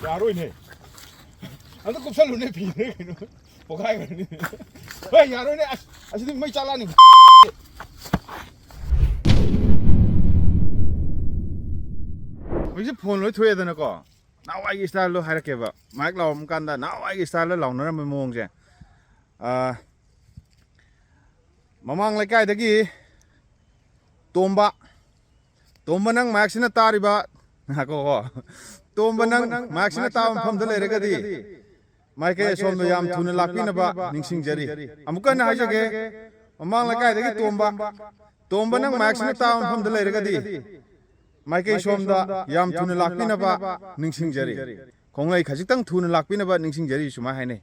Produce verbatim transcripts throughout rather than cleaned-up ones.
ꯌꯥꯔꯣꯏꯅꯦ꯫ ꯑꯝꯇ ꯀꯨꯞꯁꯜꯂꯨꯅꯦ, ꯐꯤꯅꯦ ꯀꯩꯅꯣ꯫ ꯄꯣꯈꯥꯏꯈ꯭ꯔꯅꯤ꯫ ꯍꯣꯏ, ꯌꯥꯔꯣꯏꯅꯦ꯫ ꯑꯁ, ꯑꯁꯤꯗꯤ ꯃꯩ ꯆꯥꯛꯂꯛꯑꯅꯤ꯫ ꯍꯧꯖꯤꯛ ꯐꯣꯟ ꯂꯣꯏ ꯊꯣꯛꯑꯦꯗꯅꯀꯣ꯫ ꯅꯍꯥꯟꯋꯥꯏꯒꯤ ꯁ꯭ꯇꯥꯏꯜꯗꯣ ꯍꯥꯏꯔꯛꯀꯦꯕ꯫ ꯃꯥꯏꯛ ꯂꯥꯎꯔꯝ ꯀꯥꯟꯗ ꯅꯍꯥꯟꯋꯥꯏꯒꯤ ꯁ꯭ꯇꯥꯏꯜꯗ ꯂꯥꯎꯅꯔꯝꯕ ꯃꯑꯣꯡꯁꯦ꯫ ꯑꯥ, ꯃꯃꯥꯡ ꯂꯩꯀꯥꯏꯗꯒꯤ ꯇꯣꯝꯕ, ꯇꯣꯝꯕ, ꯅꯪ ꯃꯥꯏꯛꯁꯤꯅ ꯇꯥꯔꯤꯕ, ꯉꯥꯏꯈꯣꯀꯣ꯫ ꯇꯣꯝꯕ, ꯅꯪ ꯃꯥꯏꯛꯁꯤꯅ ꯇꯥꯕ ꯃꯐꯝꯗ ꯂꯩꯔꯒꯗꯤ ꯃꯥꯏꯀꯩ ꯑꯁꯣꯝꯗ ꯌꯥꯝ ꯊꯨꯅ ꯂꯥꯛꯄꯤꯅꯕ ꯅꯤꯡꯁꯤꯡꯖꯔꯤ꯫ ꯑꯃꯨꯛꯀ ꯍꯟꯅ ꯍꯥꯏꯖꯒꯦ, ꯃꯃꯥꯡ ꯂꯩꯀꯥꯏꯗꯒꯤ ꯇꯣꯝꯕ, ꯇꯣꯝꯕ, ꯅꯪ ꯃꯥꯏꯛꯁꯤꯅ ꯇꯥꯕ ꯃꯐꯝꯗ ꯂꯩꯔꯒꯗꯤ ꯃꯥꯏꯀꯩ ꯁꯣꯝꯗ ꯌꯥꯝ ꯊꯨꯅ ꯂꯥꯛꯄꯤꯅꯕ ꯅꯤꯡꯁꯤꯡꯖꯔꯤ꯫ ꯈꯣꯡꯂꯩ ꯈꯖꯤꯛꯇꯪ ꯊꯨꯅ ꯂꯥꯛꯄꯤꯅꯕ ꯅꯤꯡꯁꯤꯡꯖꯔꯤ, ꯁꯨꯃꯥꯏꯅ ꯍꯥꯏꯅꯩ꯫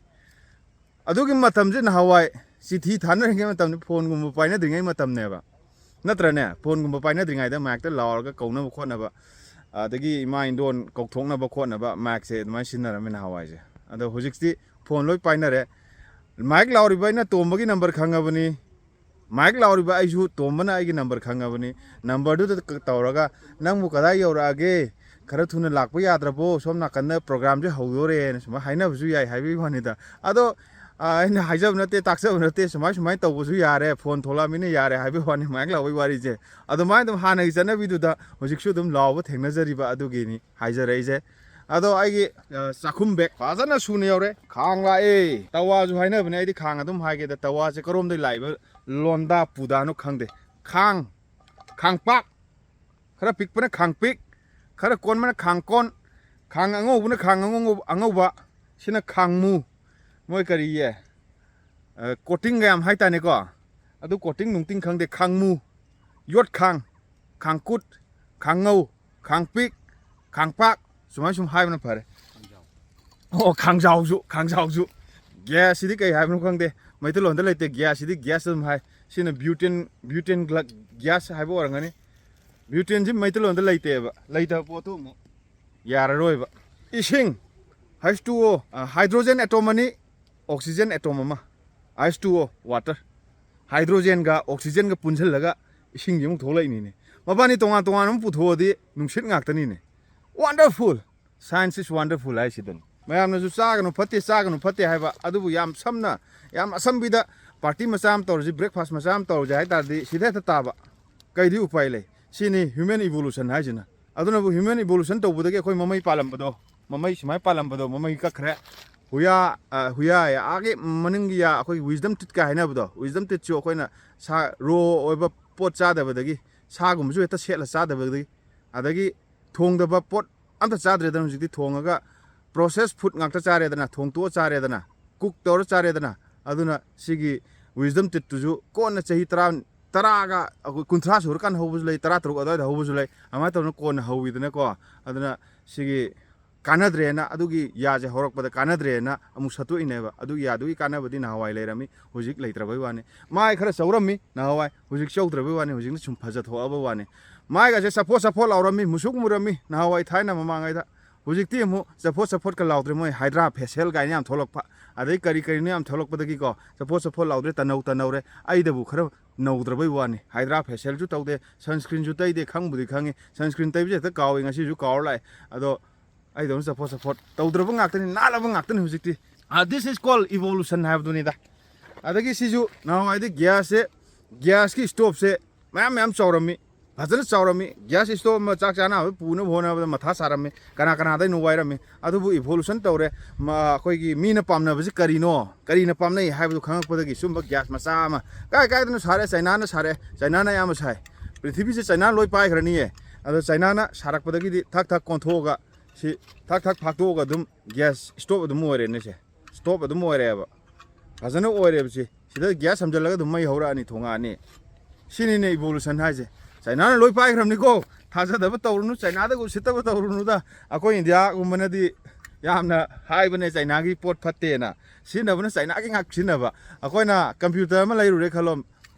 ꯑꯗꯨꯒꯤ ꯃꯇꯝꯁꯦ ꯅꯍꯥꯟꯋꯥꯏ ꯆꯤꯊꯤ ꯊꯥꯅꯔꯤꯉꯩ ꯃꯇꯝꯗ, ꯐꯣꯟꯒꯨꯝꯕ ꯄꯥꯏꯅꯗ꯭ꯔꯤꯉꯩ ꯃꯇꯝꯅꯦꯕ, ꯅꯠꯇ꯭ꯔꯅꯦ? ꯐꯣꯟꯒꯨꯝꯕ ꯄꯥꯏꯅꯗ꯭ꯔꯤꯉꯩꯗ ꯃꯥꯏꯛꯇ ꯂꯥꯎꯔꯒ ꯀꯧꯅꯕ ꯈꯣꯠꯅꯕ, ꯑꯗꯒꯤ ꯏꯃꯥ ꯏꯟꯗꯣꯟ ꯀꯧꯊꯣꯛꯅꯕ ꯈꯣꯠꯅꯕ ꯃꯥꯏꯛꯁꯦ ꯑꯗꯨꯃꯥꯏꯅ ꯁꯤꯖꯤꯟꯅꯔꯝꯃꯦ ꯅꯍꯥꯟꯋꯥꯏꯁꯦ꯫ ꯑꯗꯣ ꯍꯧꯖꯤꯛꯇꯤ ꯐꯣꯟ ꯂꯣꯏ ꯄꯥꯏꯅꯔꯦ꯫ ꯃꯥꯏꯛ ꯂꯥꯎꯔꯤꯕ ꯑꯩꯅ ꯇꯣꯝꯕꯒꯤ ꯅꯝꯕꯔ ꯈꯪꯉꯕꯅꯤ, ꯃꯥꯏꯛ ꯂꯥꯎꯔꯤꯕ ꯑꯩꯁꯨ ꯇꯣꯝꯕꯅ ꯑꯩꯒꯤ ꯅꯝꯕꯔ ꯈꯪꯉꯕꯅꯤ꯫ ꯅꯝꯕꯔꯗꯨꯗ ꯇꯧꯔꯒ, "ꯅꯪꯕꯨ ꯀꯗꯥꯏ ꯌꯧꯔꯛꯑꯒꯦ? ꯈꯔ ꯊꯨꯅ ꯂꯥꯛꯄ ꯌꯥꯗ꯭ꯔꯕꯣ? ꯁꯣꯝ ꯅꯥꯀꯟꯗ ꯄ꯭ꯔꯣꯒ꯭ꯔꯥꯝꯁꯦ ꯍꯧꯗꯣꯔꯦꯅ" ꯁꯨꯃꯥꯏꯅ ꯍꯥꯏꯅꯕꯁꯨ ꯌꯥꯏ ꯍꯥꯏꯕꯒꯤ ꯋꯥꯅꯤꯗ꯫ ꯑꯗꯣ, ꯑ, ꯑꯩꯅ ꯍꯥꯏꯖꯕ ꯅꯠꯇꯦ, ꯇꯥꯛꯆꯕ ꯅꯠꯇꯦ, ꯁꯨꯃꯥꯏ ꯁꯨꯃꯥꯏꯅ ꯇꯧꯕꯁꯨ ꯌꯥꯔꯦ, ꯐꯣꯟ ꯊꯣꯛꯂꯛꯑꯃꯤꯅ ꯌꯥꯔꯦ ꯍꯥꯏꯕꯒꯤ ꯋꯥꯅꯤ, ꯃꯥꯏꯛ ꯂꯥꯎꯕꯒꯤ ꯋꯥꯔꯤꯁꯦ꯫ ꯑꯗꯨꯃꯥꯏꯅ ꯑꯗꯨꯝ ꯍꯥꯟꯅꯒꯤ ꯆꯠꯅꯕꯤꯗꯨꯗ ꯍꯧꯖꯤꯛꯁꯨ ꯑꯗꯨꯝ ꯂꯥꯎꯕ ꯊꯦꯡꯅꯖꯔꯤꯕ ꯑꯗꯨꯒꯤꯅꯤ ꯍꯥꯏꯖꯔꯛꯏꯁꯦ꯫ ꯑꯗꯣ ꯑꯩꯒꯤ, ꯑ, ꯆꯥꯛꯈꯨꯝ ꯕꯦꯛ ꯐꯖꯅ ꯁꯨꯅ ꯌꯧꯔꯦ꯫ ꯈꯥꯡ ꯂꯥꯛꯑꯦ꯫ ꯇꯋꯥꯁꯨ ꯍꯥꯏꯅꯕꯅꯦ, ꯑꯩꯗꯤ ꯈꯥꯡ ꯑꯗꯨꯝ ꯍꯥꯏꯒꯦꯗ꯫ ꯇꯋꯥꯁꯦ ꯀꯔꯣꯝꯗꯩ ꯂꯥꯛꯏꯕ ꯂꯣꯟꯗꯥ ꯄꯨꯗꯥꯅꯣ ꯈꯪꯗꯦ꯫ ꯈꯥꯡ, ꯈꯥꯡꯄꯥꯛ, ꯈꯔ ꯄꯤꯛꯄꯅ ꯈꯥꯡꯄꯤꯛ, ꯈꯔ ꯀꯣꯟꯕꯅ ꯈꯥꯡꯀꯣꯟ, ꯈꯥꯡ ꯑꯉꯧꯕꯅ ꯈꯥꯡ ꯑꯉꯧ-, ꯑꯉꯧꯕ, ꯁꯤꯅ ꯈꯥꯡꯃꯨ꯫ ꯃꯣꯏ ꯀꯔꯤꯌꯦ? ꯑ, ꯀꯣꯇꯤꯡꯒ ꯌꯥꯝ ꯍꯥꯏꯇꯥꯅꯦꯀꯣ꯫ ꯑꯗꯨ ꯀꯣꯇꯤꯡ ꯅꯨꯡꯇꯤꯡ ꯈꯪꯗꯦ꯫ ꯈꯥꯡꯃꯨ, ꯌꯣꯠꯈꯥꯡ, ꯈꯥꯡꯀꯨꯠ, ꯈꯥꯡꯉꯧ, ꯈꯥꯡꯄꯤꯛ, ꯈꯥꯡꯄꯥꯛ, ꯁꯨꯃꯥꯏꯅ ꯁꯨꯝ ꯍꯥꯏꯕꯅ ꯐꯔꯦ꯫ ꯑꯣ, ꯈꯥꯡꯖꯥꯎꯁꯨ, ꯈꯥꯡꯖꯥꯎꯁꯨ꯫ ꯒ꯭ꯌꯥꯁꯁꯤꯗꯤ ꯀꯩ ꯍꯥꯏꯕꯅꯣ ꯈꯪꯗꯦ꯫ ꯃꯩꯇꯩꯂꯣꯟꯗ ꯂꯩꯇꯦ꯫ ꯒ꯭ꯌꯥꯁꯁꯤꯗꯤ ꯒ꯭ꯌꯥꯁ ꯑꯗꯨꯝ ꯍꯥꯏ꯫ ꯁꯤꯅ ꯕ꯭ꯌꯨꯇꯦꯟ, ꯕ꯭ꯌꯨꯇꯦꯟ ꯒ꯭ꯂ-, ꯒ꯭ꯌꯥꯁ ꯍꯥꯏꯕ ꯑꯣꯏꯔꯝꯒꯅꯤ꯫ ꯕ꯭ꯌꯨꯇꯦꯟꯁꯤ ꯃꯩꯇꯩꯂꯣꯟꯗ ꯂꯩꯇꯦꯕ꯫ ꯂꯩꯇꯕ ꯄꯣꯠꯇꯨ ꯑꯃꯨꯛ ꯌꯥꯔꯔꯣꯏꯕ꯫ ꯏꯁꯤꯡ, ꯍꯩꯁ ꯇꯨ ꯑꯣ, ꯑ, ꯍꯥꯏꯗ꯭ꯔꯣꯖꯦꯟ ꯑꯦꯇꯣꯝ ꯑꯅꯤ, ꯑꯣꯛꯁꯤꯖꯦꯟ ꯑꯦꯇꯣꯝ ꯑꯃ, ꯑꯩꯆ ꯇꯨ ꯑꯣ, ꯋꯥꯇꯔ꯫ ꯍꯥꯏꯗ꯭ꯔꯣꯖꯦꯟꯒ ꯑꯣꯛꯁꯤꯖꯦꯟꯒ ꯄꯨꯟꯁꯤꯜꯂꯒ ꯏꯁꯤꯡꯁꯤ ꯑꯃꯨꯛ ꯊꯣꯛꯂꯛꯏꯅꯤꯅꯦ꯫ ꯃꯕꯥꯅꯤ ꯇꯣꯉꯥꯟ ꯇꯣꯉꯥꯟꯅ ꯑꯃꯨꯛ ꯄꯨꯊꯣꯛꯑꯗꯤ ꯅꯨꯡꯁꯤꯠ ꯉꯥꯛꯇꯅꯤꯅꯦ꯫ Wonderful. Science is wonderful ꯍꯥꯏꯁꯤꯗꯅꯤ꯫ ꯃꯌꯥꯝꯅꯁꯨ ꯆꯥꯒꯅꯨ ꯐꯠꯇꯦ, ꯆꯥꯒꯅꯨ ꯐꯠꯇꯦ ꯍꯥꯏꯕ, ꯑꯗꯨꯕꯨ ꯌꯥꯝ ꯁꯝꯅ, ꯌꯥꯝ ꯑꯁꯝꯕꯤꯗ party ꯃꯆꯥ ꯑꯃ ꯇꯧꯔꯁꯤ, breakfast ꯃꯆꯥ ꯑꯃ ꯇꯧꯔꯁꯤ ꯍꯥꯏ ꯇꯥꯔꯗꯤ ꯁꯤꯗ ꯍꯦꯛꯇ ꯇꯥꯕ꯫ ꯀꯩꯗꯤ ꯎꯄꯥꯏ ꯂꯩ? ꯁꯤꯅꯤ human evolution ꯍꯥꯏꯁꯤꯅ꯫ ꯑꯗꯨꯅꯕꯨ human evolution ꯇꯧꯕꯗꯒꯤ ꯑꯩꯈꯣꯏ ꯃꯃꯩ ꯄꯥꯜꯂꯝꯕꯗꯣ, ꯃꯃꯩ ꯁꯨꯃꯥꯏꯅ ꯄꯥꯜꯂꯝꯕꯗꯣ ꯃꯃꯩ ꯀꯛꯈ꯭ꯔꯦ꯫ ꯍꯨꯌꯥ, ꯑ, ꯍꯨꯌꯥ ꯍꯥꯏꯌꯦ, ꯑꯥꯒꯤ ꯃꯅꯤꯡꯒꯤ ꯌꯥ, ꯑꯩꯈꯣꯏꯒꯤ wisdom teeth ꯀ ꯍꯥꯏꯅꯕꯗꯣ, wisdom teeth ꯁꯨ ꯑꯩꯈꯣꯏꯅ ꯁꯥ, raw ꯑꯣꯏꯕ ꯄꯣꯠ ꯆꯥꯗꯕꯗꯒꯤ, ꯁꯥꯒꯨꯝꯕꯁꯨ ꯍꯦꯛꯇ ꯁꯦꯠꯂ ꯆꯥꯗꯕꯗꯒꯤ, ꯑꯗꯒꯤ ꯊꯣꯡꯗꯕ ꯄꯣꯠ ꯑꯝꯇ ꯆꯥꯗ꯭ꯔꯦꯗꯅ, ꯍꯧꯖꯤꯛꯇꯤ ꯊꯣꯡꯉꯒ process food ꯉꯥꯛꯇ ꯆꯥꯔꯦꯗꯅ, ꯊꯣꯡꯇꯣꯛꯑ ꯆꯥꯔꯦꯗꯅ, cook ꯇꯧꯔ ꯆꯥꯔꯦꯗꯅ꯫ ꯑꯗꯨꯅ ꯁꯤꯒꯤ wisdom teeth ꯇꯨꯁꯨ ꯀꯣꯟꯅ ꯆꯍꯤ ꯇꯔꯥ, ꯇꯔꯥꯒ, ꯑꯩꯈꯣꯏ ꯀꯨꯟꯊ꯭ꯔꯥ ꯁꯨꯔꯀꯥꯟꯗ ꯍꯧꯕꯁꯨ ꯂꯩ, ꯇꯔꯥ ꯇꯔꯨꯛ ꯑꯗꯨꯋꯥꯏꯗ ꯍꯧꯕꯁꯨ ꯂꯩ, ꯑꯗꯨꯃꯥꯏꯅ ꯇꯧꯗꯅ ꯀꯣꯟꯅ ꯍꯧꯋꯤꯗꯅꯀꯣ꯫ ꯑꯗꯨꯅ ꯁꯤꯒꯤ ꯀꯥꯟꯅꯗ꯭ꯔꯦꯅ, ꯑꯗꯨꯒꯤ ꯌꯥꯁꯦ ꯍꯧꯔꯛꯄꯗ ꯀꯥꯟꯅꯗ꯭ꯔꯦꯅ ꯑꯃꯨꯛ ꯁꯠꯇꯣꯛꯏꯅꯦꯕ꯫ ꯑꯗꯨꯒꯤ ꯌꯥꯗꯨꯒꯤ ꯀꯥꯟꯅꯕꯗꯤ ꯅꯍꯥꯟꯋꯥꯏ ꯂꯩꯔꯝꯃꯤ, ꯍꯧꯖꯤꯛ ꯂꯩꯇ꯭ꯔꯕꯩ ꯋꯥꯅꯤ꯫ ꯃꯥꯏ ꯈꯔ ꯆꯧꯔꯝꯃꯤ ꯅꯍꯥꯟꯋꯥꯏ, ꯍꯧꯖꯤꯛ ꯆꯧꯗ꯭ꯔꯕꯩ ꯋꯥꯅꯤ, ꯍꯧꯖꯤꯛꯅ ꯁꯨꯝ ꯐꯖꯊꯣꯛꯑꯕ ꯋꯥꯅꯤ꯫ ꯃꯥꯏꯒꯁꯦ ꯆꯐꯣꯠ ꯆꯐꯣꯠ ꯂꯥꯎꯔꯝꯃꯤ, ꯃꯨꯁꯨꯛ ꯃꯨꯔꯝꯃꯤ ꯅꯍꯥꯟꯋꯥꯏ ꯊꯥꯏꯅ ꯃꯃꯥꯡꯉꯩꯗ꯫ ꯍꯧꯖꯤꯛꯇꯤ ꯑꯃꯨꯛ ꯆꯐꯣꯠ ꯆꯐꯣꯠꯀ ꯂꯥꯎꯗ꯭ꯔꯦ, ꯃꯣꯏ hydra facial ꯀꯥꯏꯅ ꯌꯥꯝ ꯊꯣꯛꯂꯛꯄ, ꯑꯗꯩ ꯀꯔꯤ ꯀꯔꯤꯅꯣ ꯌꯥꯝ ꯊꯣꯛꯂꯛꯄꯗꯒꯤꯀꯣ, ꯆꯐꯣꯠ ꯆꯐꯣꯠ ꯂꯥꯎꯗ꯭ꯔꯦ, ꯇꯅꯧ ꯇꯅꯧꯔꯦ꯫ ꯑꯩꯗꯕꯨ ꯈꯔ ꯅꯧꯗ꯭ꯔꯕꯩ ꯋꯥꯅꯤ꯫ Hydra facial ꯁꯨ ꯇꯧꯗꯦ, sunscreen ꯁꯨ ꯇꯩꯗꯦ, ꯈꯪꯕꯨꯗꯤ ꯈꯪꯉꯤ꯫ Sunscreen ꯇꯩꯕꯁꯦ ꯍꯦꯛꯇ ꯀꯥꯎꯏ, ꯉꯁꯤꯁꯨ ꯀꯥꯎꯔ ꯂꯥꯛꯑꯦ꯫ ꯑꯗꯣ ꯑꯩꯗꯧꯅ ꯆꯐꯣꯠ ꯆꯐꯣꯠ ꯇꯧꯗ꯭ꯔꯕ ꯉꯥꯛꯇꯅꯤ, ꯅꯥꯜꯂꯕ ꯉꯥꯛꯇꯅꯤ ꯍꯧꯖꯤꯛꯇꯤ꯫ Ah, this is called evolution ꯍꯥꯏꯕꯗꯨꯅꯤꯗ꯫ ꯑꯗꯒꯤ ꯁꯤꯁꯨ ꯅꯍꯥꯟꯋꯥꯏꯗꯤ gas ꯁꯦ, gas ꯀꯤ stove ꯁꯦ ꯃꯌꯥꯝ ꯃꯌꯥꯝ ꯆꯥꯎꯔꯝꯃꯤ, ꯐꯖꯅ ꯆꯥꯎꯔꯝꯃꯤ꯫ Gas stove ꯑꯃ ꯆꯥꯛ ꯆꯥꯅꯕ ꯄꯨꯅꯕ ꯍꯣꯠꯅꯕꯗ ꯃꯊꯥ ꯁꯥꯔꯝꯃꯤ, ꯀꯅꯥ ꯀꯅꯥꯗꯩꯅꯣ ꯋꯥꯏꯔꯝꯃꯤ꯫ ꯑꯗꯨꯕꯨ evolution ꯇꯧꯔꯦ꯫ ꯃ-, ꯑꯩꯈꯣꯏꯒꯤ ꯃꯤꯅ ꯄꯥꯝꯅꯕꯁꯤ ꯀꯔꯤꯅꯣ, ꯀꯔꯤꯅ ꯄꯥꯝꯅꯩ ꯍꯥꯏꯕꯗꯨ ꯈꯪꯉꯛꯄꯗꯒꯤ ꯁꯨꯝꯕ gas ꯃꯆꯥ ꯑꯃ ꯀꯥꯏ ꯀꯥꯏꯗꯅꯣ ꯁꯥꯔꯦ, ꯆꯥꯏꯅꯥꯅ ꯁꯥꯔꯦ, ꯆꯥꯏꯅꯥꯅ ꯑꯌꯥꯝꯕ ꯁꯥꯏ꯫ ꯄ꯭ꯔꯤꯊꯤꯕꯤꯁꯦ ꯆꯥꯏꯅꯥ ꯂꯣꯏ ꯄꯥꯏꯈ꯭ꯔꯅꯤꯌꯦ꯫ ꯑꯗꯣ ꯆꯥꯏꯅꯥꯅ ꯁꯥꯔꯛꯄꯗꯒꯤꯗꯤ ꯊꯛ ꯊꯛ ꯀꯣꯟꯊꯣꯛꯑꯒ, ꯁꯤ ꯊꯛ ꯊꯛ ꯐꯥꯛꯇꯣꯛꯑꯒ ꯑꯗꯨꯝ gas stove ꯑꯗꯨꯝ ꯑꯣꯏꯔꯦꯅꯦ ꯁꯦ꯫ Stove ꯑꯗꯨꯝ ꯑꯣꯏꯔꯦꯕ꯫ ꯐꯖꯅ ꯑꯣꯏꯔꯦꯕ ꯁꯤ꯫ ꯁꯤꯗ gas ꯍꯝꯖꯤꯜꯂꯒ ꯑꯗꯨꯝ ꯃꯩ ꯍꯧꯔꯛꯑꯅꯤ, ꯊꯣꯡꯉꯛꯑꯅꯤ꯫ ꯁꯤꯅꯤꯅꯦ evolution ꯍꯥꯏꯁꯦ꯫ ꯆꯥꯏꯅꯥꯅ ꯂꯣꯏ ꯄꯥꯏꯈ꯭ꯔꯕꯅꯤꯀꯣ꯫ ꯊꯥꯖꯗꯕ ꯇꯧꯔꯨꯅꯨ, ꯆꯥꯏꯅꯥꯗꯒ ꯎꯁꯤꯠꯇꯕ ꯇꯧꯔꯨꯅꯨꯗ꯫ ꯑꯩꯈꯣꯏ ꯏꯟꯗꯤꯌꯥꯒꯨꯝꯕꯅꯗꯤ ꯌꯥꯝꯅ ꯍꯥꯏꯕꯅꯦ ꯆꯥꯏꯅꯥꯒꯤ ꯄꯣꯠ ꯐꯠꯇꯦꯅ꯫ ꯁꯤꯖꯤꯟꯅꯕꯅ ꯆꯥꯏꯅꯥꯒꯤ ꯉꯥꯛ ꯁꯤꯖꯤꯟꯅꯕ꯫ ꯑꯩꯈꯣꯏꯅ computer ꯑꯃ ꯂꯩꯔꯨꯔꯦ ꯈꯜꯂꯣ,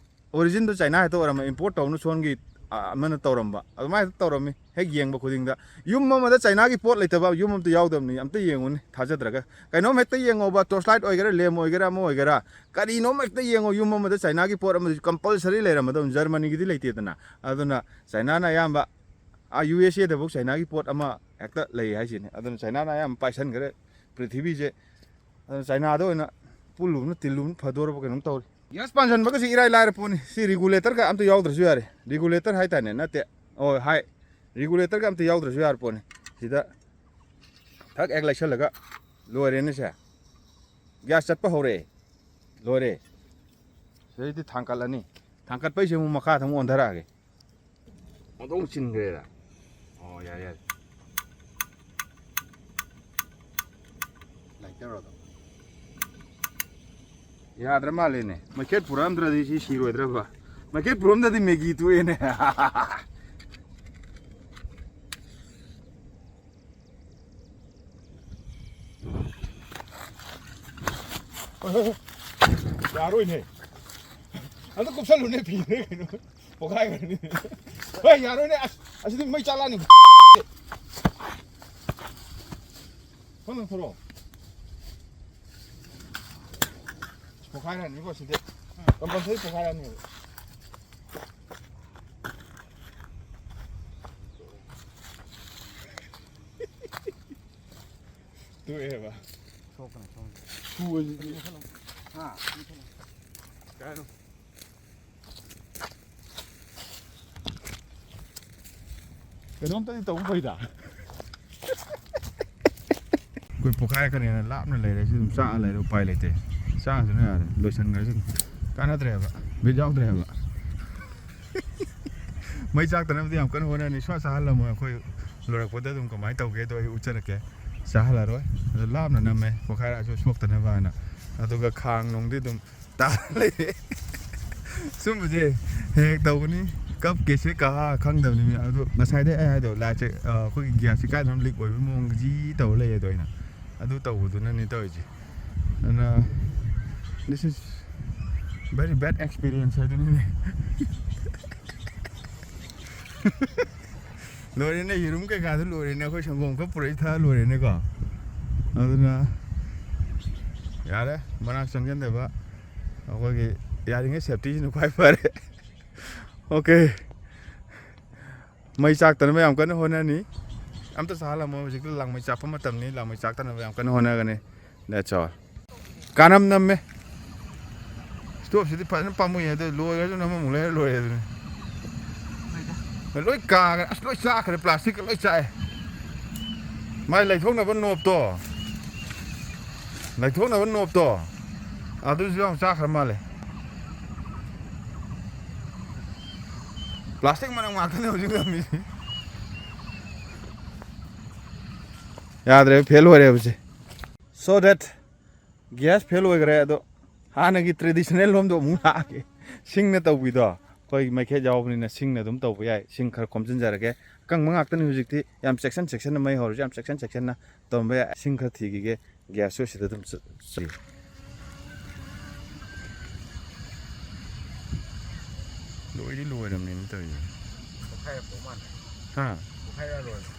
origin ꯗꯣ ꯆꯥꯏꯅꯥ ꯍꯦꯛꯇ ꯑꯣꯏꯔꯝꯕ, import ꯇꯧꯅ ꯁꯣꯝꯒꯤ, ꯑ, ꯑꯃꯅ ꯇꯧꯔꯝꯕ꯫ ꯑꯗꯨꯃꯥꯏꯅ ꯍꯦꯛꯇ ꯇꯧꯔꯝꯃꯤ꯫ ꯍꯦꯛ ꯌꯦꯡꯕ ꯈꯨꯗꯤꯡꯗ ꯌꯨꯝ ꯑꯃꯗ ꯆꯥꯏꯅꯥꯒꯤ ꯄꯣꯠ ꯂꯩꯇꯕ ꯌꯨꯝ ꯑꯝꯇ ꯌꯥꯎꯗꯕꯅꯤ꯫ ꯑꯝꯇ ꯌꯦꯡꯉꯨꯅꯦ, ꯊꯥꯖꯗ꯭ꯔꯒ꯫ ꯀꯩꯅꯣꯝ ꯍꯦꯛꯇ ꯌꯦꯡꯉꯣꯕ, torch light ꯑꯣꯏꯒꯦꯔꯥ, lamp ꯑꯣꯏꯒꯦꯔꯥ, ꯑꯃ ꯑꯣꯏꯒꯦꯔꯥ, ꯀꯔꯤꯅꯣꯝ ꯍꯦꯛꯇ ꯌꯦꯡꯉꯣ, ꯌꯨꯝ ꯑꯃꯗ ꯆꯥꯏꯅꯥꯒꯤ ꯄꯣꯠ ꯑꯃꯗꯤ compulsory ꯂꯩꯔꯝꯃꯗꯧꯅꯤ꯫ ꯖꯔꯃꯅꯤꯒꯤꯗꯤ ꯂꯩꯇꯦꯗꯅ꯫ ꯑꯗꯨꯅ ꯆꯥꯏꯅꯥꯅ ꯑꯌꯥꯝꯕ ꯑꯥ, ꯌꯨ ꯑꯦꯁ ꯑꯦꯗꯐꯥꯎ ꯆꯥꯏꯅꯥꯒꯤ ꯄꯣꯠ ꯑꯃ ꯍꯦꯛꯇ ꯂꯩ ꯍꯥꯏꯁꯤꯅꯤ꯫ ꯑꯗꯨꯅ ꯆꯥꯏꯅꯥꯅ ꯑꯌꯥꯝꯕ ꯄꯥꯏꯁꯟꯈ꯭ꯔꯦ ꯄ꯭ꯔꯤꯊꯤꯕꯤꯁꯦ꯫ ꯑꯗꯨꯅ ꯆꯥꯏꯅꯥꯗ ꯑꯣꯏꯅ ꯄꯨꯜꯂꯨꯕꯅ ꯇꯤꯜꯂꯨꯕꯅ ꯐꯗꯣꯔꯕ ꯀꯩꯅꯣꯝ ꯇꯧꯔꯤ꯫ ꯒ꯭ꯌꯥꯁ ꯄꯥꯟꯁꯤꯟꯕꯒꯁꯤ ꯏꯔꯥꯏ ꯂꯥꯏꯔ ꯄꯣꯠꯅꯤ꯫ ꯁꯤ ꯔꯤꯒꯨꯂꯦꯇꯔꯒ ꯑꯝꯇ ꯌꯥꯎꯗ꯭ꯔꯁꯨ ꯌꯥꯔꯦ꯫ ꯔꯤꯒꯨꯂꯦꯇꯔ ꯍꯥꯏꯇꯥꯔꯦ, ꯅꯠꯇꯦ꯫ ꯑꯣ, ꯍꯥꯏ꯫ ꯔꯤꯒꯨꯂꯦꯇꯔꯒ ꯑꯝꯇ ꯌꯥꯎꯗ꯭ꯔꯁꯨ ꯌꯥꯔ ꯄꯣꯠꯅꯤ꯫ ꯁꯤꯗ ꯊꯛ ꯍꯦꯛ ꯂꯩꯁꯜꯂꯒ ꯂꯣꯏꯔꯦꯅꯦ ꯁꯦ꯫ ꯒ꯭ꯌꯥꯁ ꯆꯠꯄ ꯍꯧꯔꯛꯑꯦ꯫ ꯂꯣꯏꯔꯦ꯫ ꯁꯤꯗꯩꯗꯤ ꯊꯥꯡꯀꯠꯂꯅꯤ꯫ ꯊꯥꯡꯀꯠꯄꯩꯁꯦ ꯑꯃꯨꯛ ꯃꯈꯥꯗ ꯑꯃꯨꯛ ꯑꯣꯟꯊꯔꯛꯑꯒꯦ꯫ ꯑꯗꯨꯝ ꯆꯤꯟꯈ꯭ꯔꯦꯗ꯫ ꯑꯣ, ꯌꯥꯔꯦ, ꯌꯥꯔꯦ꯫ ꯂꯥꯏꯇꯔ ꯑꯗꯣ꯫ ꯌꯥꯗ꯭ꯔ ꯃꯥꯜꯂꯦꯅꯦ꯫ ꯃꯩꯈꯦꯠ ꯄꯨꯔꯛꯑꯝꯗ꯭ꯔꯗꯤ ꯁꯤ ꯁꯤꯔꯣꯏꯗ꯭ꯔꯕ? ꯃꯩꯈꯦꯠ ꯄꯨꯔꯛꯑꯝꯗ꯭ꯔꯗꯤ ꯃꯦꯒꯤ ꯇꯣꯛꯑꯦꯅꯦ꯫ ꯌꯥꯔꯣꯏꯅꯦ꯫ ꯑꯝꯇ ꯀꯨꯞꯁꯜꯂꯨꯅꯦ, ꯐꯤꯅꯦ ꯀꯩꯅꯣ꯫ ꯄꯣꯈꯥꯏꯈ꯭ꯔꯅꯤ꯫ ꯍꯣꯏ, ꯌꯥꯔꯣꯏꯅꯦ꯫ ꯑꯁ, ꯑꯁꯤꯗꯤ ꯃꯩ ꯆꯥꯛꯂꯛꯑꯅꯤ꯫ ꯐꯣꯟ ꯂꯪꯊꯣꯔꯛꯑꯣ꯫ ꯄꯣꯈꯥꯏꯔꯅꯤꯀꯣ ꯁꯤꯗꯤ꯫ ꯀꯝꯄꯜꯁꯔꯤ ꯄꯣꯈꯥꯏꯔꯅꯤꯕ꯫ ꯇꯣꯛꯑꯦꯕ꯫ ꯁꯣꯛꯀꯅꯤ, ꯁꯣꯝꯗ꯫ ꯁꯨꯕꯁꯤꯗꯤ꯫ ꯍꯥ? ꯀꯩ ꯍꯥꯏꯅꯣ? ꯀꯩꯅꯣꯝꯇꯗꯤ ꯇꯧꯕ ꯐꯩꯗ꯫ ꯑꯩꯈꯣꯏ ꯄꯣꯈꯥꯏꯔꯛꯀꯅꯦꯅ ꯂꯥꯞꯅ ꯂꯩꯔꯁꯨ ꯑꯗꯨꯝ ꯆꯥꯛꯑ ꯂꯩꯔꯦ, ꯎꯄꯥꯏ ꯂꯩꯇꯦ꯫ ꯆꯥꯛꯑꯁꯨꯅ ꯌꯥꯔꯦ, ꯂꯣꯏꯁꯟꯈ꯭ꯔꯁꯨ ꯑꯗꯨꯝ꯫ ꯀꯥꯟꯅꯗ꯭ꯔꯦꯕ, ꯕꯤꯠ ꯌꯥꯎꯗ꯭ꯔꯦꯕ꯫ ꯃꯩ ꯆꯥꯛꯇꯅꯕꯗꯤ ꯌꯥꯝ ꯀꯟꯅ ꯍꯣꯠꯅꯅꯤ, ꯁꯨꯡꯆꯥ ꯆꯥꯍꯜꯂꯝꯃꯣꯏ꯫ ꯑꯩꯈꯣꯏ ꯂꯣꯏꯔꯛꯄꯗ ꯑꯗꯨꯝ ꯀꯃꯥꯏꯅ ꯇꯧꯒꯦꯗꯣ ꯑꯩ ꯎꯠꯆꯔꯛꯀꯦ꯫ ꯆꯥꯍꯜꯂꯔꯣꯏ꯫ ꯑꯗꯣ ꯂꯥꯞꯅ ꯅꯝꯃꯦ, ꯄꯣꯈꯥꯏꯔꯛꯑꯁꯨ ꯁꯣꯛꯇꯅꯕ ꯍꯥꯏꯅ꯫ ꯑꯗꯨꯒ ꯈꯥꯡ ꯅꯨꯡꯗꯤ ꯑꯗꯨꯝ ꯇꯥ ꯂꯩꯔꯦ꯫ ꯁꯨꯝꯕꯁꯦ ꯍꯦꯛ ꯍꯦꯛ ꯇꯧꯕꯅꯤ꯫ ꯀꯞꯀꯦꯁꯦ ꯀꯍꯥ ꯈꯪꯗꯕꯅꯤ ꯃꯤ꯫ ꯑꯗꯣ ꯉꯁꯥꯏꯗꯩ ꯑꯩ ꯍꯥꯏꯗꯣ, ꯂꯥꯏꯠꯁꯦ, ꯑ, ꯑꯩꯈꯣꯏꯒꯤ ꯒ꯭ꯌꯥꯁꯁꯦ ꯀꯥꯏꯗꯅꯣꯝ ꯂꯤꯛ ꯑꯣꯏꯕꯒꯤ ꯃꯑꯣꯡ ꯖꯤ ꯇꯧꯔ ꯂꯩꯌꯦ꯫ ꯑꯗꯣ ꯑꯩꯅ ꯑꯗꯨ ꯇꯧꯕꯗꯨꯅꯅꯤ ꯇꯧꯔꯤꯁꯦ꯫ ꯑꯗꯨꯅ, this is very bad experience ꯍꯥꯏꯗꯨꯅꯤꯅꯦ꯫ ꯂꯣꯏꯔꯦꯅꯦ, ꯌꯦꯔꯨꯝ ꯀꯩꯀꯥꯗꯨ ꯂꯣꯏꯔꯦꯅꯦ, ꯑꯩꯈꯣꯏ ꯁꯪꯒꯣꯝ ꯈꯔ ꯄꯨꯔꯛꯏ ꯊꯛꯑ ꯂꯣꯏꯔꯦꯅꯦꯀꯣ꯫ ꯑꯗꯨꯅ ꯌꯥꯔꯦ, ꯃꯅꯥꯛ ꯆꯪꯁꯤꯟꯗꯕ꯫ ꯑꯩꯈꯣꯏꯒꯤ ꯌꯥꯔꯤꯉꯩ safety ꯁꯤꯅ ꯈ꯭ꯋꯥꯏ ꯐꯔꯦ꯫ Okay꯫ ꯃꯩ ꯆꯥꯛꯇꯅꯕ ꯌꯥꯝ ꯀꯟꯅ ꯍꯣꯠꯅꯅꯤ꯫ ꯑꯝꯇ ꯆꯥꯍꯜꯂꯝꯃꯣ, ꯍꯧꯖꯤꯛꯇꯤ ꯂꯥꯡꯃꯩ ꯆꯥꯛꯄ ꯃꯇꯝꯅꯤ, ꯂꯥꯡꯃꯩ ꯆꯥꯛꯇꯅꯕ ꯌꯥꯝ ꯀꯟꯅ ꯍꯣꯠꯅꯒꯅꯤ꯫ That's all. ꯀꯥꯅꯝ ꯅꯝꯃꯦ꯫ Stove ꯁꯤꯗꯤ ꯐꯖꯅ ꯄꯥꯝꯃꯨꯏ, ꯑꯗꯨ ꯂꯣꯏꯈ꯭ꯔꯁꯨ ꯅꯝꯃ ꯑꯃꯨꯛ ꯂꯩꯔ ꯂꯣꯏꯔꯦ ꯑꯗꯨꯅꯤ꯫ ꯂꯣꯏ ꯀꯥꯈ꯭ꯔꯦ, ꯑꯁ, ꯂꯣꯏ ꯆꯥꯈ꯭ꯔꯦ, plastic ꯀ ꯂꯣꯏ ꯆꯥꯛꯑꯦ꯫ ꯃꯥꯏ ꯂꯩꯊꯣꯛꯅꯕ knob ꯇꯣ, ꯂꯩꯊꯣꯛꯅꯕ knob ꯇꯣ, ꯑꯗꯨꯁꯨ ꯌꯥꯝ ꯆꯥꯈ꯭ꯔ ꯃꯥꯜꯂꯦ꯫ Plastic ꯃꯅꯝ ꯉꯥꯛꯇꯅꯦ ꯍꯧꯖꯤꯛ ꯅꯝꯃꯤꯁꯦ꯫ ꯌꯥꯗ꯭ꯔꯦ, fail ꯑꯣꯏꯔꯦ ꯍꯧꯖꯤꯛ꯫ So that gas fail ꯑꯣꯏꯈ꯭ꯔꯦ꯫ ꯑꯗꯣ ꯍꯥꯟꯅꯒꯤ traditional ꯂꯣꯝꯗꯣ ꯑꯃꯨꯛ ꯂꯥꯛꯑꯒꯦ꯫ ꯁꯤꯡꯅ ꯇꯧꯕꯤꯗꯣ, ꯑꯩꯈꯣꯏ ꯃꯩꯈꯦꯠ ꯌꯥꯎꯕꯅꯤꯅ ꯁꯤꯡꯅ ꯑꯗꯨꯝ ꯇꯧꯕ ꯌꯥꯏ꯫ ꯁꯤꯡ ꯈꯔ ꯈꯣꯝꯖꯤꯟꯖꯔꯒꯦ꯫ ꯑꯀꯪꯕ ꯉꯥꯛꯇꯅꯤ ꯍꯧꯖꯤꯛꯇꯤ꯫ ꯌꯥꯝ ꯆꯦꯛꯁꯤꯟ ꯆꯦꯛꯁꯤꯟꯅ ꯃꯩ ꯍꯧꯔꯁꯨ ꯌꯥꯝ ꯆꯦꯛꯁꯤꯟ ꯆꯦꯛꯁꯤꯟꯅ ꯇꯧꯔꯝꯕ ꯌꯥꯏ꯫ ꯁꯤꯡ ꯈꯔ ꯊꯤꯈꯤꯒꯦ꯫ Gas ꯁꯨ ꯁꯤꯗ ꯑꯗꯨꯝ ꯆ-, ꯆ-, ꯂꯣꯏꯗꯤ ꯂꯣꯏꯔꯝꯅꯤꯅ ꯇꯧꯔꯤꯁꯦ꯫ ꯄꯣꯛꯈꯥꯏꯔꯛꯇꯧ ꯃꯥꯜꯂꯦ꯫ ꯍꯥ? ꯄꯣꯛꯈꯥꯏꯔꯛꯑ ꯂꯣꯏꯔꯦ꯫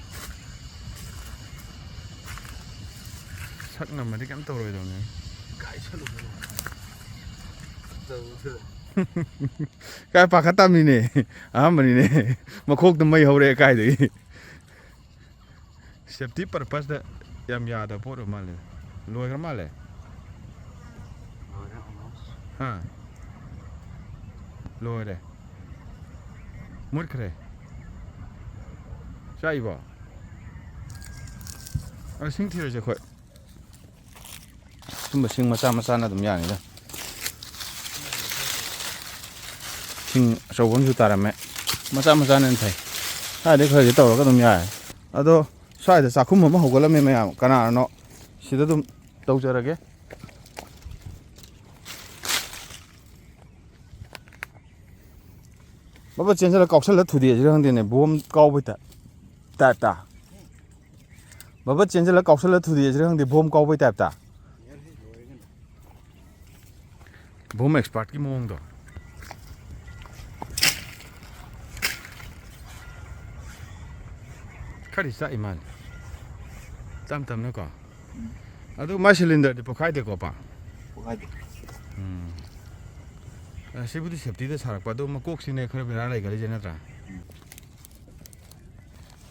ꯁꯛ ꯉꯝꯃꯗꯤ ꯀꯩꯝ ꯇꯧꯔꯣꯏꯗꯧꯅꯤ꯫ ꯀꯥꯏ ꯁꯠꯂꯨꯗꯣꯏꯅꯣ? ꯇꯧꯗꯣꯏꯅꯣ? ꯀꯥꯏ ꯄꯥꯈꯠ ꯇꯝꯃꯤꯅꯦ꯫ ꯑꯍꯥꯟꯕꯅꯤꯅꯦ꯫ ꯃꯈꯣꯛꯇ ꯃꯩ ꯍꯧꯔꯛꯑꯦ ꯀꯥꯏꯗꯒꯤ꯫ Safety purpose ꯇ ꯌꯥꯝ ꯌꯥꯗꯕ ꯄꯣꯠ ꯑꯣꯏ ꯃꯥꯜꯂꯦ꯫ ꯂꯣꯏꯈ꯭ꯔ ꯃꯥꯜꯂꯦ꯫ ꯂꯣꯏꯔꯦ almost꯫ ꯍꯥ? ꯂꯣꯏꯔꯦ꯫ ꯃꯨꯠꯈ꯭ꯔꯦ꯫ ꯆꯥꯛꯏꯕꯣ? ꯑ, ꯁꯤꯡ ꯊꯤꯔꯁꯦ ꯑꯩꯈꯣꯏ꯫ ꯁꯨꯝꯕ ꯁꯤꯡ ꯃꯆꯥ ꯃꯆꯥꯅ ꯑꯗꯨꯝ ꯌꯥꯅꯤꯗ꯫ ꯁꯤꯡ ꯑꯆꯧꯕ ꯑꯃꯁꯨ ꯇꯥꯔꯝꯃꯦ꯫ ꯃꯆꯥ ꯃꯆꯥꯅ ꯍꯦꯟꯅ ꯐꯩ꯫ ꯁ꯭ꯋꯥꯏꯗꯩ ꯈꯔꯗꯤ ꯇꯧꯔꯒ ꯑꯗꯨꯝ ꯌꯥꯔꯦ꯫ ꯑꯗꯣ ꯁ꯭ꯋꯥꯏꯗ ꯆꯥꯛꯈꯨꯝ ꯑꯃ ꯍꯧꯒꯠꯂꯝꯃꯦ ꯃꯌꯥꯝ꯫ ꯀꯅꯥꯅꯣ ꯁꯤꯗ ꯑꯗꯨꯝ ꯇꯧꯖꯔꯒꯦ꯫ ꯕꯕꯥ ꯆꯦꯟꯁꯤꯜꯂ ꯀꯥꯎꯁꯜꯂ ꯊꯨꯗꯦꯛꯑꯁꯤꯔ ꯈꯪꯗꯦꯅꯦ, ꯕꯣꯝ ꯀꯥꯎꯕꯩ ꯇꯥꯏꯞ-, ꯇꯥꯏꯞꯇ꯫ ꯕꯕꯥ ꯆꯦꯟꯁꯤꯜꯂ ꯀꯥꯎꯁꯜꯂ ꯊꯨꯗꯦꯛꯑꯁꯤꯔ ꯈꯪꯗꯦ, ꯕꯣꯝ ꯀꯥꯎꯕꯩ ꯇꯥꯏꯞꯇ꯫ ꯕꯣꯝ expert ꯀꯤ ꯃꯑꯣꯡꯗꯣ꯫ ꯈꯔꯗꯤ ꯆꯥꯛꯏ ꯃꯥꯜꯂꯦ꯫ ꯇꯞ ꯇꯞꯅꯀꯣ꯫ ꯑꯗꯨ ꯃꯥꯏ cylinder ꯗꯤ ꯄꯣꯛꯈꯥꯏꯗꯦꯀꯣ, ꯄꯥ? ꯄꯣꯛꯈꯥꯏꯗꯦ꯫ ꯎꯝ꯫ ꯑ, ꯁꯤꯕꯨꯗꯤ safety ꯗ ꯁꯥꯔꯛꯄ, ꯑꯗꯨ ꯃꯀꯣꯛꯁꯤꯅꯦ ꯈꯔ ꯕꯦꯔꯥ ꯂꯩꯒꯜꯂꯤꯁꯦ, ꯅꯠꯇ꯭ꯔꯥ? ꯎꯝ꯫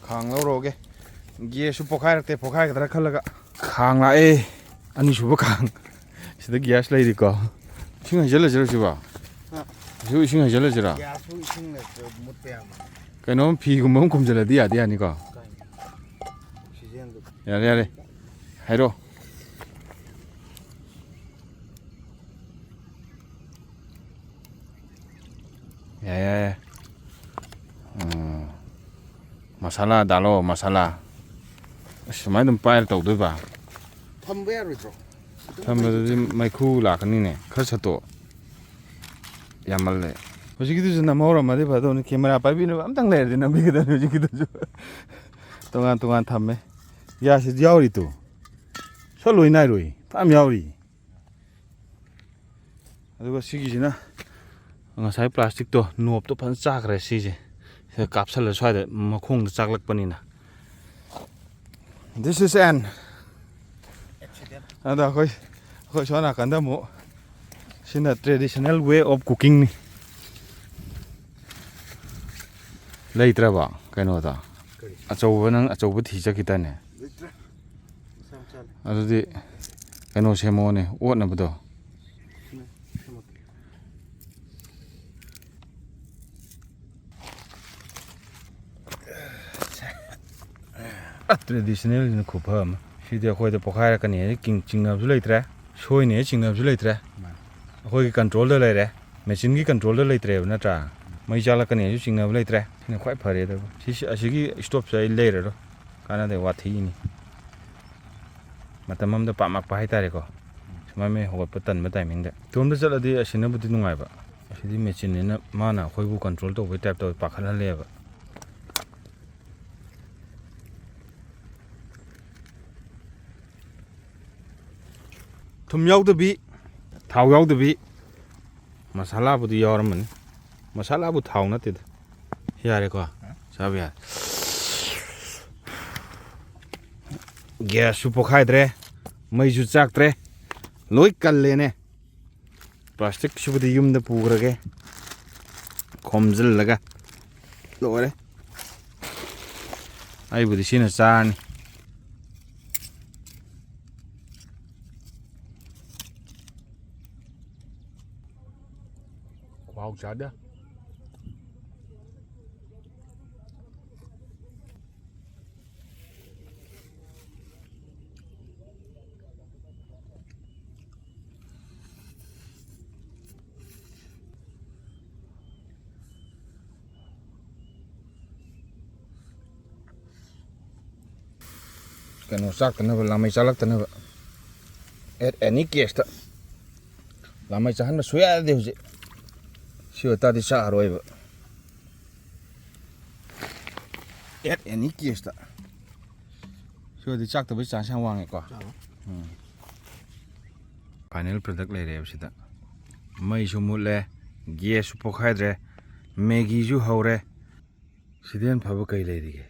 ꯈꯥꯡ ꯂꯧꯔꯨꯔꯒꯦ꯫ ꯒ꯭ꯌꯥꯁꯁꯨ ꯄꯣꯛꯈꯥꯏꯔꯛꯇꯦ, ꯄꯣꯛꯈꯥꯏꯒꯗ꯭ꯔꯥ ꯈꯜꯂꯒ꯫ ꯈꯥꯡ ꯂꯥꯛꯑꯦ, ꯑꯅꯤꯁꯨꯕ ꯈꯥꯡ꯫ ꯁꯤꯗ ꯒ꯭ꯌꯥꯁ ꯂꯩꯔꯤꯀꯣ꯫ ꯏꯁꯤꯡ ꯍꯩꯖꯤꯜꯂꯁꯤꯔꯣ ꯁꯤꯕꯣ? ꯍꯥ? ꯁꯤꯕꯨ ꯏꯁꯤꯡ ꯍꯩꯖꯤꯜꯂꯁꯤꯔꯣ? ꯒ꯭ꯌꯥꯁꯁꯨ ꯏꯁꯤꯡꯅ ꯃꯨꯠꯄ ꯌꯥꯕ꯫ ꯀꯩꯅꯣꯝ ꯐꯤꯒꯨꯝꯕ ꯑꯃ ꯈꯨꯝꯖꯤꯜꯂꯗꯤ ꯌꯥꯗꯤ ꯌꯥꯅꯤꯀꯣ꯫ ꯀꯥꯏꯅ? ꯑꯣꯛꯁꯤꯖꯦꯟꯗꯨ꯫ ꯌꯥꯔꯦ, ꯌꯥꯔꯦ꯫ ꯍꯥꯏꯔꯣ꯫ ꯌꯥꯏ, ꯌꯥꯏ, ꯌꯥꯏ꯫ ꯎꯝ꯫ ꯃꯁꯥꯂꯥ ꯗꯥꯜꯂꯣ, ꯃꯁꯥꯂꯥ꯫ ꯑꯁ, ꯁꯨꯃꯥꯏꯅ ꯑꯗꯨꯝ ꯄꯥꯏꯔ ꯇꯧꯗꯣꯏꯕ? ꯊꯝꯕ ꯌꯥꯔꯣꯏꯗ꯭ꯔꯣ? ꯑꯗꯨꯝ ꯊꯝꯕꯗꯗꯤ ꯃꯩꯈꯨ ꯂꯥꯛꯀꯅꯤꯅꯦ꯫ ꯈꯔ ꯁꯠꯇꯣꯛ꯫ ꯌꯥꯝꯃꯜꯂꯦ꯫ ꯍꯧꯖꯤꯛꯀꯤꯗꯨꯁꯨ ꯅꯝꯍꯧꯔꯝꯃꯗꯤ ꯐꯗꯧꯅꯤ꯫ ꯀꯦꯃꯦꯔꯥ ꯄꯥꯏꯕꯤꯅꯕ ꯑꯝꯇꯪ ꯂꯩꯔꯗꯤ ꯅꯝꯕꯤꯒꯗꯕꯅꯤ ꯍꯧꯖꯤꯛꯀꯤꯗꯨꯁꯨ꯫ ꯇꯣꯉꯥꯟ ꯇꯣꯉꯥꯟ ꯊꯝꯃꯦ꯫ ꯒ꯭ꯌꯥꯁꯁꯤꯁꯨ ꯌꯥꯎꯔꯤ ꯇꯨ꯫ ꯁꯠ ꯂꯣꯏ ꯅꯥꯏꯔꯣꯏ꯫ ꯐꯅꯌꯥꯝ ꯌꯥꯎꯔꯤ꯫ ꯑꯗꯨꯒ ꯁꯤꯒꯤꯁꯤꯅ ꯉꯁꯥꯏ ꯄ꯭ꯂꯥꯁꯇꯤꯛꯇꯣ, ꯅꯣꯞꯇꯣ ꯐꯖꯅ ꯆꯥꯈ꯭ꯔꯦ ꯁꯤꯁꯦ꯫ ꯁꯤꯗ ꯀꯥꯞꯁꯜꯂ ꯁ꯭ꯋꯥꯏꯗ ꯃꯈꯣꯡꯗ ꯆꯥꯛꯂꯛꯄꯅꯤꯅ꯫ This is an ꯑꯗ ꯑꯩꯈꯣꯏ, ꯑꯩꯈꯣꯏ ꯁꯣꯝ ꯅꯥꯀꯟꯗ ꯑꯃꯨꯛ ꯁꯤꯅ traditional way of cookingꯅꯤ꯫ ꯂꯩꯇ꯭ꯔꯕ ꯀꯩꯅꯣꯗ? ꯀꯔꯤ? ꯑꯆꯧꯕ, ꯅꯪ ꯑꯆꯧꯕ ꯊꯤ ꯆꯠꯈꯤꯗꯥꯏꯅꯦ? ꯂꯩꯇ꯭ꯔꯦ꯫ ꯃꯆꯥ ꯃꯆꯥꯅꯤ꯫ ꯑꯗꯨꯗꯤ ꯀꯩꯅꯣ ꯁꯦꯝꯃꯣꯅꯦ, ꯑꯣꯠꯅꯕꯗꯣ꯫ ꯁꯤꯅ ꯁꯦꯝꯃꯛꯀꯦ꯫ ꯑ, traditionalꯁꯤꯅ ꯈꯨꯐ ꯑꯃ꯫ ꯁꯤꯗꯤ ꯑꯩꯈꯣꯏꯗ ꯄꯣꯛꯈꯥꯏꯔꯛꯀꯅꯤ ꯍꯥꯏ ꯆꯤꯡ-, ꯆꯤꯡꯅꯕꯁꯨ ꯂꯩꯇ꯭ꯔꯦ, ꯁꯣꯏꯅꯤ ꯍꯥꯏ ꯆꯤꯡꯅꯕꯁꯨ ꯂꯩꯇ꯭ꯔꯦ꯫ ꯃꯥꯅꯤ꯫ ꯑꯩꯈꯣꯏꯒꯤ controlꯗ ꯂꯩꯔꯦ, machineꯒꯤ controlꯗ ꯂꯩꯇ꯭ꯔꯦꯕ, ꯅꯠꯇ꯭ꯔꯥ? ꯃꯩ ꯆꯥꯛꯂꯛꯀꯅꯤ ꯍꯥꯏꯁꯨ ꯆꯤꯡꯅꯕ ꯂꯩꯇ꯭ꯔꯦ꯫ ꯁꯤꯅ ꯈ꯭ꯋꯥꯏ ꯐꯔꯦ꯫ ꯑꯗꯨꯕꯨ ꯁꯤ, ꯁꯤ, ꯑꯁꯤꯒꯤ stoveꯁꯦ ꯑꯩ ꯂꯩꯔꯔꯣꯏ, ꯀꯥꯟꯅꯗꯦ, ꯋꯥꯊꯤꯅꯤ꯫ ꯃꯇꯝ ꯑꯃꯗ ꯄꯥꯝꯃꯛꯄ ꯍꯥꯏꯇꯥꯔꯦꯀꯣ, ꯁꯨꯃꯥꯏꯅ ꯃꯩ ꯍꯧꯒꯠꯄ ꯇꯟꯕ timingꯗ꯫ ꯏꯇꯣꯝꯗ ꯆꯠꯂꯗꯤ ꯑꯁꯤꯅꯕꯨꯗꯤ ꯅꯨꯡꯉꯥꯏꯕ, ꯑꯁꯤꯗꯤ machineꯅꯤꯅ ꯃꯥꯅ ꯑꯩꯈꯣꯏꯕꯨ control ꯇꯧꯕꯩ type ꯇꯧꯋꯦ, ꯄꯥꯈꯠꯍꯜꯂꯦꯕ꯫ ꯊꯨꯝ ꯌꯥꯎꯗꯕꯤ, ꯊꯥꯎ ꯌꯥꯎꯗꯕꯤ, ꯃꯁꯥꯂꯥꯕꯨꯗꯤ ꯌꯥꯎꯔꯝꯃꯅꯤ꯫ ꯃꯁꯥꯂꯥꯕꯨ ꯊꯥꯎ ꯅꯠꯇꯦꯗ꯫ ꯌꯥꯔꯦꯀꯣ? ꯆꯥꯕ ꯌꯥꯔꯦ꯫ Gasꯁꯨ ꯄꯣꯛꯈꯥꯏꯗ꯭ꯔꯦ, ꯃꯩꯁꯨ ꯆꯥꯛꯇ꯭ꯔꯦ, ꯂꯣꯏ ꯀꯜꯂꯦꯅꯦ꯫ Plasticꯁꯤꯕꯨꯗꯤ ꯌꯨꯝꯗ ꯄꯨꯈ꯭ꯔꯒꯦ, ꯈꯣꯝꯖꯤꯜꯂꯒ꯫ ꯂꯣꯏꯔꯦ꯫ ꯑꯩꯕꯨꯗꯤ ꯁꯤꯅ ꯆꯥꯔꯅꯤ꯫ ꯈꯨꯍꯥꯎ ꯆꯥꯗꯦ꯫ ꯀꯩꯅꯣ ꯆꯥꯛꯇꯅꯕ, ꯂꯥꯃꯩ ꯆꯥꯂꯛꯇꯅꯕ꯫ At any caseꯇ꯫ ꯂꯥꯃꯩ ꯆꯥꯍꯟꯕ ꯁꯨꯌꯥ ꯌꯥꯗꯦ ꯍꯧꯖꯤꯛ꯫ ꯁꯤ ꯑꯣꯏꯇꯥꯔꯗꯤ ꯆꯥꯛꯑꯔꯣꯏꯕ꯫ At any caseꯇ꯫ ꯁꯤ ꯑꯣꯏꯔꯗꯤ ꯆꯥꯛꯇꯕꯩ chance ꯌꯥꯝ ꯋꯥꯡꯉꯦꯀꯣ꯫ ꯆꯥꯔꯣꯏ꯫ ꯎꯝ꯫ Final product ꯂꯩꯔꯦꯕ ꯁꯤꯗ꯫ ꯃꯩꯁꯨ ꯃꯨꯠꯂꯦ, gasꯁꯨ ꯄꯣꯛꯈꯥꯏꯗ꯭ꯔꯦ, Maggiꯁꯨ ꯍꯧꯔꯦ꯫ ꯁꯤꯗꯩ ꯍꯦꯟꯅ ꯐꯕ ꯀꯩ ꯂꯩꯔꯤꯒꯦ?